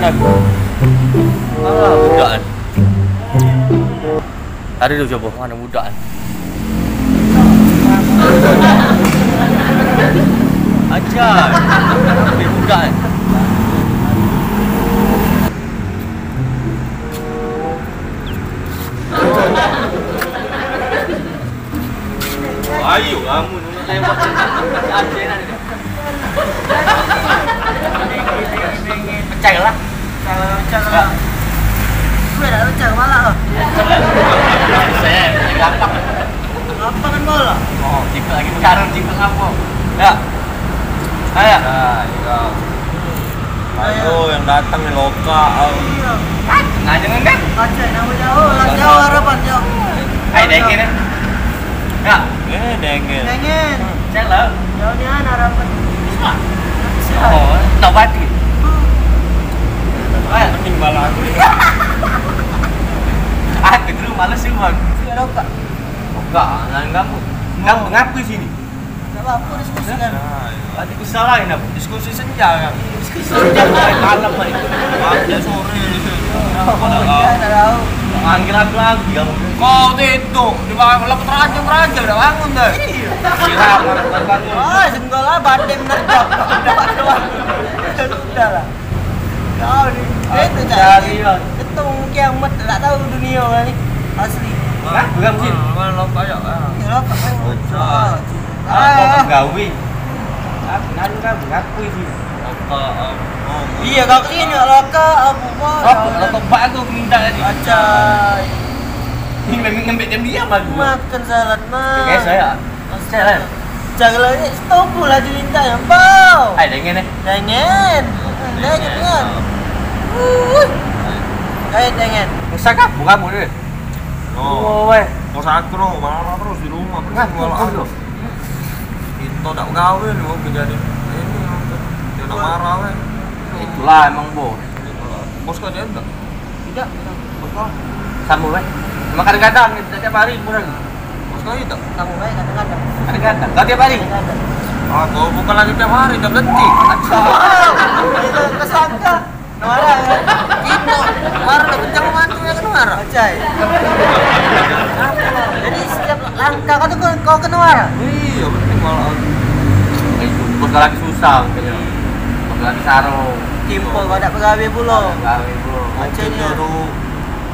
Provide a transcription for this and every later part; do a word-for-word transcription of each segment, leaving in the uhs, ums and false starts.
Alah, budak kan. Tadi tu coba, mana budak kan? Ajar. Ambil budak kan. Ayo, kamu nak lewat. Pecah lah. Pecah lah, pecah lah. Gue dah pecah kepala lo. Saya, saya gampang. Gampang kan bola? Oh, tipe lagi sekarang, tipe apa? Ya. Saya. Nah, iya. Ayo, yang datang nih lokal. Iya. Nah, jangan kan? Aceh, nama jauh, lah jauh harapan jauh. Ayo, dengin, eh. Ya. Eh, dengin. Dengin. Cek lah. Jauh nian harapan. Bisa. Bisa. Oh, tak batu. Ayo. Mending malah aku. Aku dulu males sih, Bang. Sudah rokok. Rokok, jangan ganggu. Ganggu ngapain sini? Enggak apa-apa, diskusi kan. Nah, iya. Tadi besar lain apa? Diskusi senja kan. Diskusi senja. Malam, Pak. Malam sore. Oh, iya, tak tahu. Manggil aku lagi kamu. Kau tidur di bawah lampu terancam-terancam, dah bangun dah. Iya. Siram, bangun, bangun. Oh, senggol lah, badan menerjang. Sudah lah. Kau ni, itu cari. Ketung kiamat, tak tahu dunia ni. Asli. Hah? Bukan sih. Mana lompat ya? Ya, lompat kan. Oh, ah, ah, gawe. Aku nanya kau, ngaku sih. Apa, apa? Iya, kau kesini, laka, apa, apa? Apa? Laka bak aku minta tadi. Acai. Ini memang ngembek diam-diam aku. Makan salad, Mas. Oke, saya. Cek lah. Cek lah ni, stop pula cerita yang bau. Ai, dengen eh. Dengen. Dengen kan. Wuih. Ai, dengen. Musa kamu, kamu ni. Oh. Oh, weh. Musa aku tu, marah terus di rumah. Ngaku pun tu. Kita tak gawe ni, mau jadi ini. Dia nak marah, weh. Itulah emang bos. Bos kau dia enggak? Tidak, tidak. Bos kau? Sama, weh. Cuma kadang-kadang, tidak tiap hari pulang. Bos kau tidak? Sama, weh, kadang-kadang. Kadang-kadang. Kau tiap hari? Kadang-kadang. Ah, kau bukan lagi tiap hari, dah berhenti. Itu kesangka. Kena marah, ya? Kita marah, dah kencang mati, ya, kena marah. Acai. Jadi, setiap langkah kau tu, kau, kau kena marah? Iya, penting malah. Itu, bos kau lagi susah, makanya. Bos kau lagi saro. Timpul kau dak begawe pulo. Dak begawe pulo. Acai tu.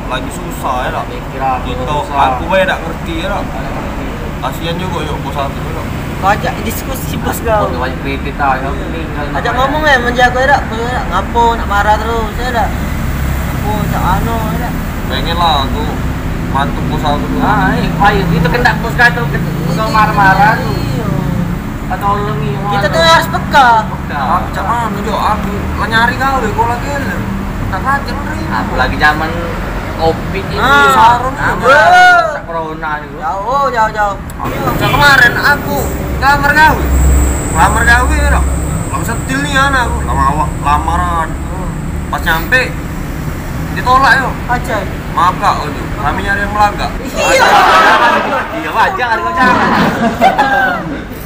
Lagi susah, ya tak? Mikir aku. Kita, susah. Aku bae tak ngerti, ya tak? Tak ngerti. Kasihan juga, yuk, bos aku, ya tak? Kau ajak diskusi, bos kau. Bos kau banyak kritik, tak? Kau meninggal. Ajak ngomong, eh, menjaga, ya tak? Bos, ya tak? Ngapo nak marah terus, ya tak? Ngapo cak anu, ya tak? Pengen lah aku bantu bos aku tu. Ah, eh, baik. Itu kendak bos kau tu, bos kau marah-marah tu. Iya. Kita tu harus peka. Peka. Aku cak mano, Jok? Aku lah nyari gawe, kau lagi elem. Tak pati menerima. Aku lagi zaman covid ini. Ah, sarung ni. Wah. Corona ni. Jauh, jauh, jauh. Cak kemarin aku lamar gawe. Lamar gawe, dah. Lama setil ni anak aku. Lama awak lamaran. Pas nyampe, ditolak, yo. Acai. Maaf, Kak, itu. Kami nyari yang melagak. Iya. Iya, wajar, wajar.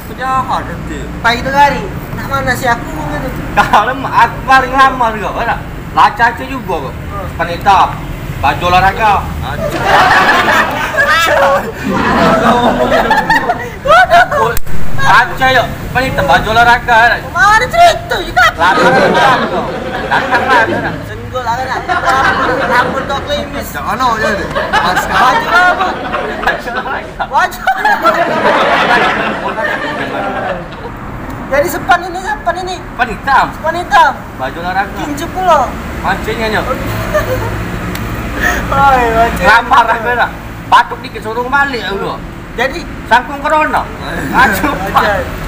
Penjahat nanti. Pai tu hari. Nak mana si aku gitu. Kalau aku paling lama juga, mana? Laca itu juga kok. Sepatu hitam. Baju olahraga. Acai yo, sepatu hitam, baju olahraga. Mana cerita kita? Laca hitam kok. Datang lah, sana. Senggol lah, nak. Rambut kau klimis. Cak mana je ni? Baju apa? Baju. Jadi sepan ini, sepan ini. Sepan hitam. Sepan hitam. Baju olahraga. Kincup pulo. Mancingnya nyo. Oi, mancing. Lapar aku dah. Batuk dikit suruh balik aku. Jadi sangkung corona. Aduh.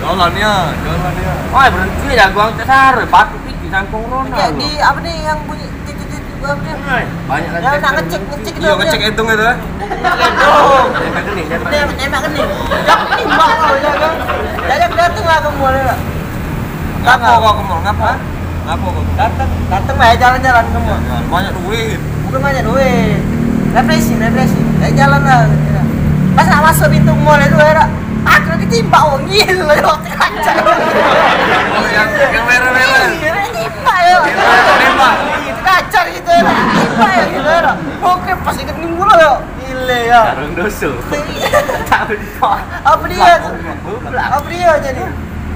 Jalan ya, jalan ya. Wah, berhenti ya gua angkat sare, batuk dikit sangkung corona. Jadi apa nih yang bunyi Banyak. Ya, nak ngecek, ngecek. Iya, ngecek hitung itu, eh. Ngecek hitung. Tembak ke ni, tembak. Tembak, tembak ke ni. Jangan tembak kau, ya kan? Jadi aku datang lah ke mall, ya. Ngapo kau ke mall? Ngapo? Hah? Ngapo kau? Datang, datang lah, ya, jalan-jalan ke mall. Jalan. Banyak duit. Bukan banyak duit. Refreshing, refreshing. Ya, jalan lah. Pas nak masuk pintu mall itu, ya, aku ditimbak, oh, ngil lah, waktu kaca. Oh, yang, yang merah-merah. Iya, ditimbak. Tembak. Itu kacar gitu ya. Tembak ya gitu ya. Oke, pas inget minggu lah ya. Gile ya. Garung doso. Tahu di. Apa dia? Apa dia jadi?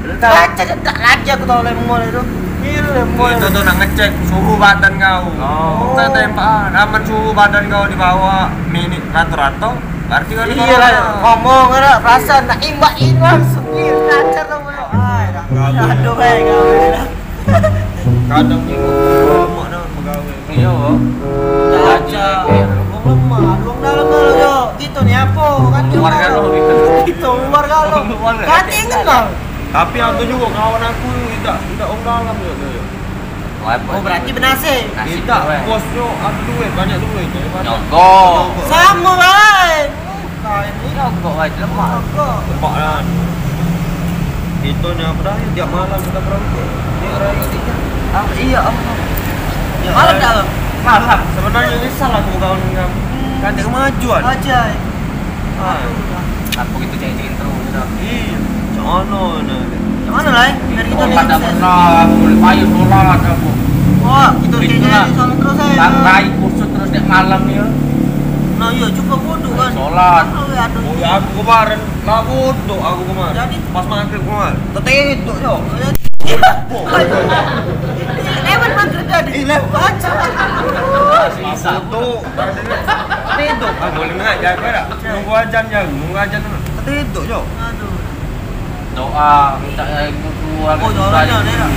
Baca cedak lagi aku tau lemon itu. Gile, lemon. Itu tuh nak ngecek suhu badan kau. Oh. Kita tembakan, aman suhu badan kau di bawah minit rata-rata, berarti kau di. Iya lah, ngomong ada perasaan nak imbak ini langsung. Iya, ngajar tuh. Aduh, baik kau. Kadang ibu lemak dah begawe. Iya, Bang. Baca. Wong lemah, wong dalam kalau yo. Gitu nih apa? Kan luar kan lo, gitu. Gitu, luar kalau. Luar kan. Kan inget lah. Tapi ada juga kawan aku tidak tidak wong dalam yo, yo. Oh, berarti benar sih. Tidak, bosnya ada duit, banyak duit. Nyogok. Sama bae. Nah, ini nyogok aja lemak. Lemak kan. Itu ni apa dah? Tiap malam kita berangkat. Ini orang ini. Apa? Iya, apa? Ya, malam tak, Bang? Malam. Sebenarnya nyesal aku kawan dengan. Kan dia kemajuan. Aja. Ah. Aku gitu ceng-ceng terus dah. Iya. Cak mana ni? Cak mana lah? Biar kita sholat dah pernah, aku boleh payu sholat aku. Wah, kita ceng-ceng sholat terus aja. Rai kusut terus tiap malam ya. Nah, iya cukup bodoh kan. Sholat. Oh ya, aku kemarin lah bodoh aku kemarin. Jadi? Pas maghrib kemarin. Tetedok yo. Lewat maghrib tadi. Ih, lewat. Baca. Bodoh. Tetedok. Ah, boleh ngajar kau tak? Nunggu ajan ya, nunggu ajan. Tetedok yo. Aduh. Doa minta yang kudu. Oh, doanya ni dah.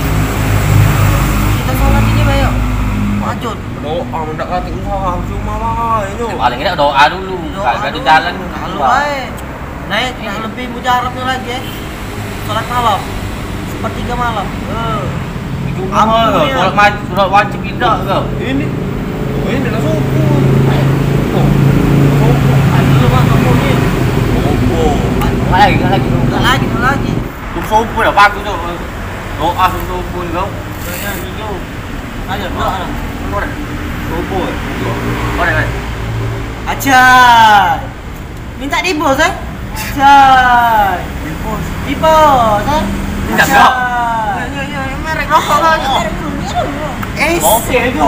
Kita sholat ini bayo. Lanjut. Doa minta kata usaha cuma bae yo. Paling tidak doa dulu. Kagak ada jalan dulu. Kalau bae. Naik yang lebih mujarabnya lagi ya. Sholat malam. Sepertiga malam. Eh. Itu mahal. Sholat wajib, sholat wajib tidak kau? Ini. Oh, ini lah sopo. Sopo. Ayo lu mah kamu ni. Sopo. Lagi, lagi. Lagi, lagi. Tu sopo dah bagus tu. Doa tu sopo kau. Ayo, doa lah. Sopo. Mana kan? Acai. Minta dibos eh? Acai. Dibos. Dibos eh? Minta dibos. Acai. Ya, ya, ya, merek rokok lah. Eh, oke, itu.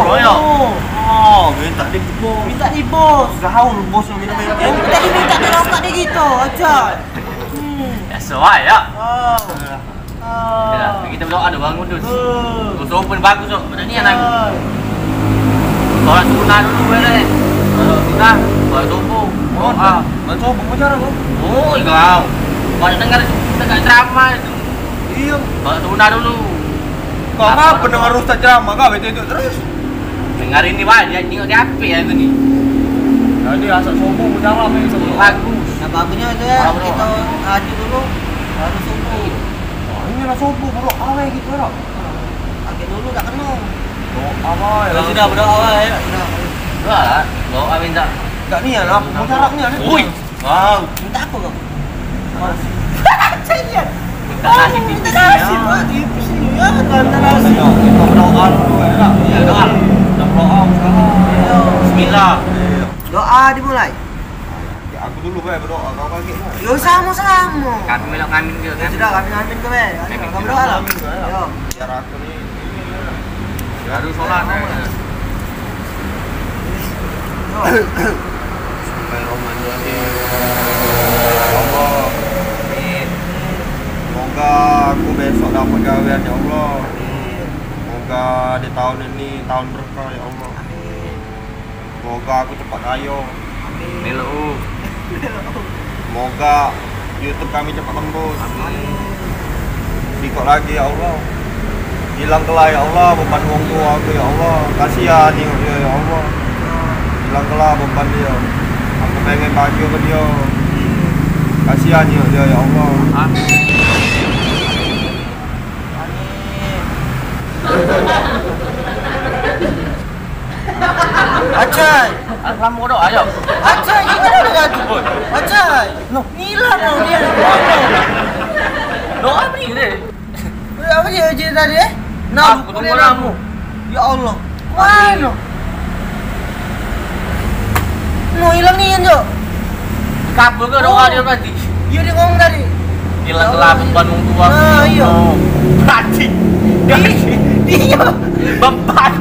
Oh, minta dibos. Minta dibos. Gaul bos yang minta. Eh, minta diminta di rokok dia gitu, Acai. Hmm. Ya, sesuai ya. Oh. Yalah, kita berdoa dulu bangun tu. Dosa pun bagus tu. Pada niat aku. Sholat sunah dulu boleh. Sholat sunah, sholat subuh. Doa. Sholat subuh macam mana tu? Oh, kau. Kau nak dengar dengar ceramah tu. Iya. Sholat sunah dulu. Kau ngapa dengar ustaz ceramah kau itu terus? Dengar ini bae, dia tengok di H P aku ni. Jadi asal subuh berjalan ni semua. Bagus. Nah, bagusnya aja kita ngaji dulu, baru subuh. Wah, ini lah subuh, bro. Awal gitu lah. Ngaji dulu tak kena. Doa bae. Ya sudah, berdoa bae. Sudah. Doa lah. Doa minta. Tak niat lah, mujarab niat ni. Ui. Wow. Minta apa kau? Minta nasi. Minta nasi, Pak. Tipis ni, ya. Minta nasi. Kita berdoa dulu, ya. Ya, doa. Kita berdoa sekarang. Bismillah. Doa dimulai. Ya, aku dulu bae berdoa, kau kagek lah. Yo, sama-sama. Kami melok ngamin ke? Ya sudah, kami ngamin ke bae. Kami berdoa lah. Ngamin ke, ya. Yo. Biar aku ni Baru sholat, eh. Bismillahirrahmanirrahim. Ya Allah. Amin. Semoga aku besok dapat gawean, ya Allah. Amin. Semoga di tahun ini tahun berkah, ya Allah. Amin. Semoga aku cepat kaya. Amin. Melu. Semoga YouTube kami cepat tembus. Amin. Sikok lagi ya Allah. Hilang kelah ya Allah beban wong tua aku ya Allah. Kasihan tengok dia ya Allah. Hilang kelah beban dia. Aku pengen bahagia ke dia. Kasihan tengok dia ya Allah. Amin. Acai. Lama doa, ayo. Acai, gimana dengan tu? Acai. Loh, ngilang loh dia. Doa apa ni dia? Apa dia je tadi eh? Nah, aku tunggu lama. Ya Allah. Mana? No hilang ni kan, Jok? Kabur ke doa dia berarti? Iya, dia ngomong tadi. Hilang kelah beban wong tua. Ah, iya. Berarti. Di, di Iyo. Beban.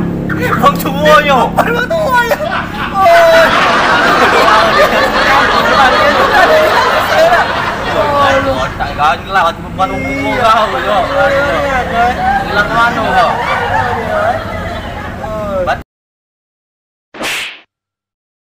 Wong tuo yo. Beban wong tuo yo. Otak kau ni lah, waktu beban wong tuo kau yo. Hilang mano kau?